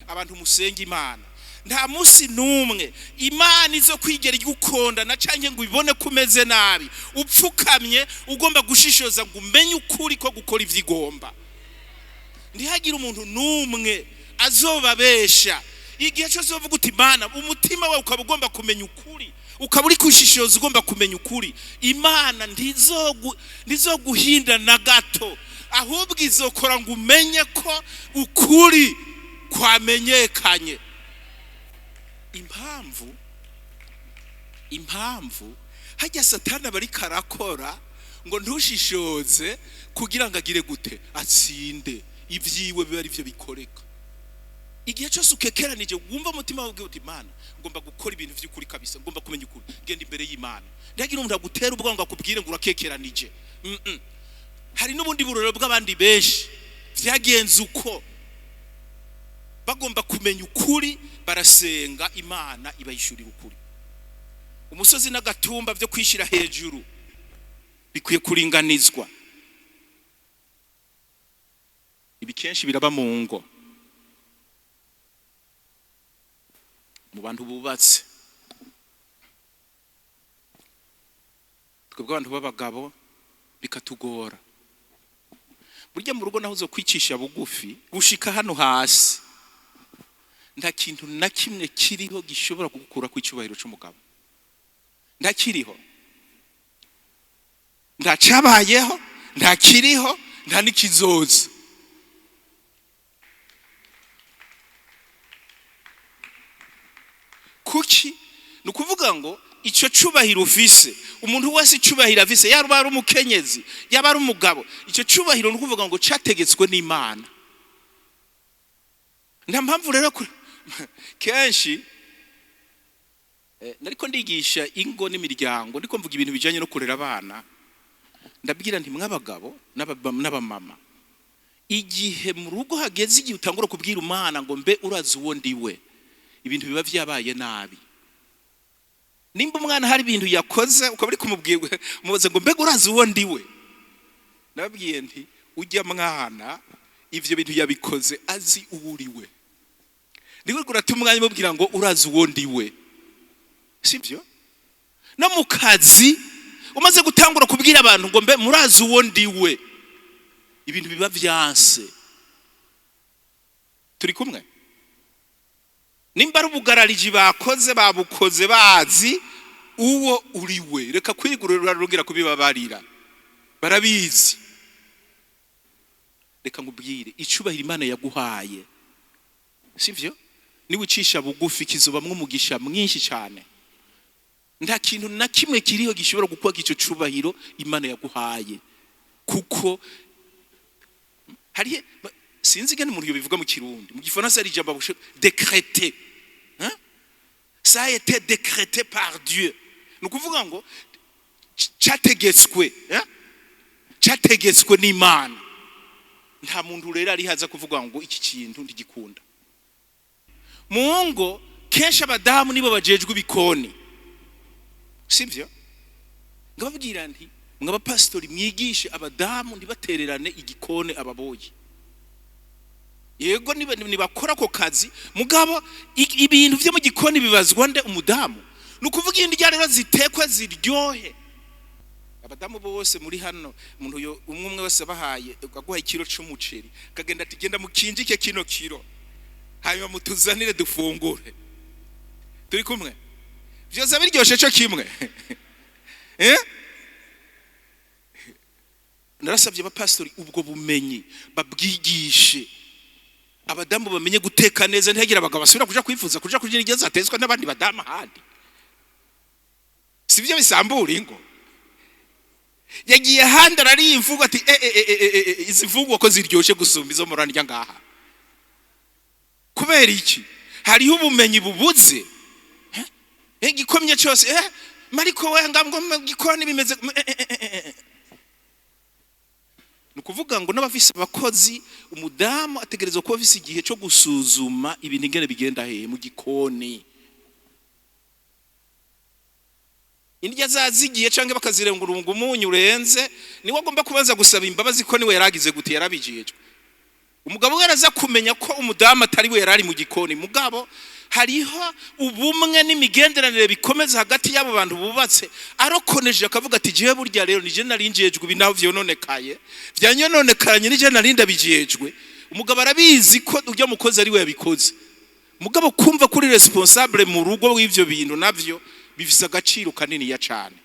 Abantu musenga Imana, nta munsi n'umwe Imana izo kwigera igukondana canke ngo ibone ko umeze nabi, upfukamye ugomba gushishoza ngo umenye ukuri ko gukora ivyo igomba. Ntihagire umuntu n'umwe azobabesha. Igihe cyose uvuga uti Imana, umutima wawe ukaba ugomba kumenya ukuri, ukaba uri kushishoza ugomba kumenya ukuri, Imana ntizoguhinda na gato, ahubwo izokora ngo umenye ko ukuri kwamenyekanye. Impamvu hajya Satani aba ariko arakora ngo ntushishoze kugira ngo agire gute, atsinde ibyiwe, biba ari byo bikoreka. Igihe cyose ukekeranije wumva umutima wawe uti Imana, ngomba gukora ibintu by'ukuri kabisa, ngomba kumenya ukuri, genda imbere y'Imana. Ntihagire umuntu agutera ubwoba ngo akubwire ngo urakekeranije. Hari n'ubundi burorero bw'abandi benshi byagenze uko, bagomba kumenya ukuri, barasenga, Imana ibayishurira ukuri. Umusozi n'agatumba byo kwishyira hejuru bikwiye kuringanizwa. Ibi kenshi biraba mu ngo, mu bantu bubatse. Twebwe abantu b'abagabo bikatugora. Burya mu rugo naho uzo kwicisha bugufi gushika hano hasi, nta kintu na kimwe kiriho gishobora kugukura ku icyubahiro cy'umugabo. Ntakiriho, ntacabayeho, ntakiriho, nta n'ikizoza. Kuki? Ni ukuvuga ngo icyo cubahiro ufise, umuntu wese icubahiro afise, yaba ari umukenyezi, yaba ari umugabo, icyo cubahiro ni ukuvuga ngo cyategetswe n'Imana. Nta mpamvu rero kenshi nariko ndigisha ingo n'imiryango, ndiko mvuga ibintu bijanye no kurera abana, ndabwira nti mw'abagabo n'abamama, igihe mu rugo hageze igihe utangura kubwira umwana ngo mbe urazi uwo ndiwe, ibintu biba vyabaye nabi. Nimba umwana hari ibintu yakoze ukaba uri kumubwira, umubaza ngo mbega urazi uwo ndiwe, nababwiye nti ujya mwana ivyo bintu yabikoze azi uwo uriwe. Niwe urata umwanya umubwira ngo urazi uwo ndiwe, sibyo? No mu kazi umaze gutangura kubwira abantu ngo mbe murazi uwo ndiwe, ibintu biba vyanse. Turi kumwe? Nimba ari ubugarariji bakoze, babukoze bazi uwo uriwe. Reka kwigurira urongera kubibabarira, barabizi. Reka nkubwire icubahiro Imana yaguhaye, sivyo? Niba ucisha bugufi kizobamwo umugisha mwinshi cyane. Nta kintu na kimwe kiriho gishobora gukwaga ico cubahiro Imana yaguhaye, kuko hari sinzi ingene umuntu yobivuga mu Kirundi, mu Gifaransa hari ijambo décrété, hein? Ça a été décrété par Dieu. Ni ukuvuga ngo cyategetswe, hein? Cyategetswe n'Imana. Nta muntu rero ari haza kuvuga ngo iki kintu ntigikunda. Mu ngo kenshi abadamu nibo bajejwe ibikoni, sivyo? Ngababwira nti mw'abapasitori mwigishe abadamu ntibatererane igikoni ababoyi. Yego nibakora ako kazi, mugabo ibintu vyo mu gikoni bibazwa nde? Umudamu. Ni ukuvuga indya rero zitekwe ziryohe. Abadamu bose muri hano, umuntu yo umwe umwe wese abahaye aguha ikiro c'umuceri, kagenda ati genda mukinjike kino kiro, hanyuma mutuzanire dufungure. Turi kumwe? Vyoza biryoshe co kimwe. Narasabye abapasitori ubwo bumenyi babwigishe abadamu, bamenye guteka neza, ntihagire abagabo basubira kuja kwifuza kuja kurya indya zatetswe n'abandi badamu ahandi. Sivyo bisambura ingo? Yagiye ahandi arariye imvugo ati izi mvugo ko ziryoshe gusumba izo murandya ngaha. Kubera iki? Hariho ubumenyi bubuze. Igikomye cyose, mariko we ngambwo gikoni bimeze. Ni ukuvuga ngo n'abafise abakozi, umudamu ategerezwa kuba afise igihe cyo gusuzuma ibintu ingene bigenda hehe mu gikoni. Indya zazigiye canke bakazirengurunga umunyu urenze, niwe agomba kubanza gusaba imbabazi ko niwe yaragize gute, yarabijejwe. Umugabo we araza kumenya ko umudamu atari we yari ari mu gikoni, mugabo hariho ubumwe n'imigenderanire bikomeza hagati y'abo bantu bubatse. Arokoneje akavuga ati: "Jewe burya rero nije nari njejwe ibi, naho vyononekaye, vyanyononekaranye, nije nari ndabijejwe." Umugabo arabizi ko urya mukozi ari we yabikoze, mugabo kumva kuri responsable mu rugo w'ivyo bintu navyo bifise agaciro kaniniya cane.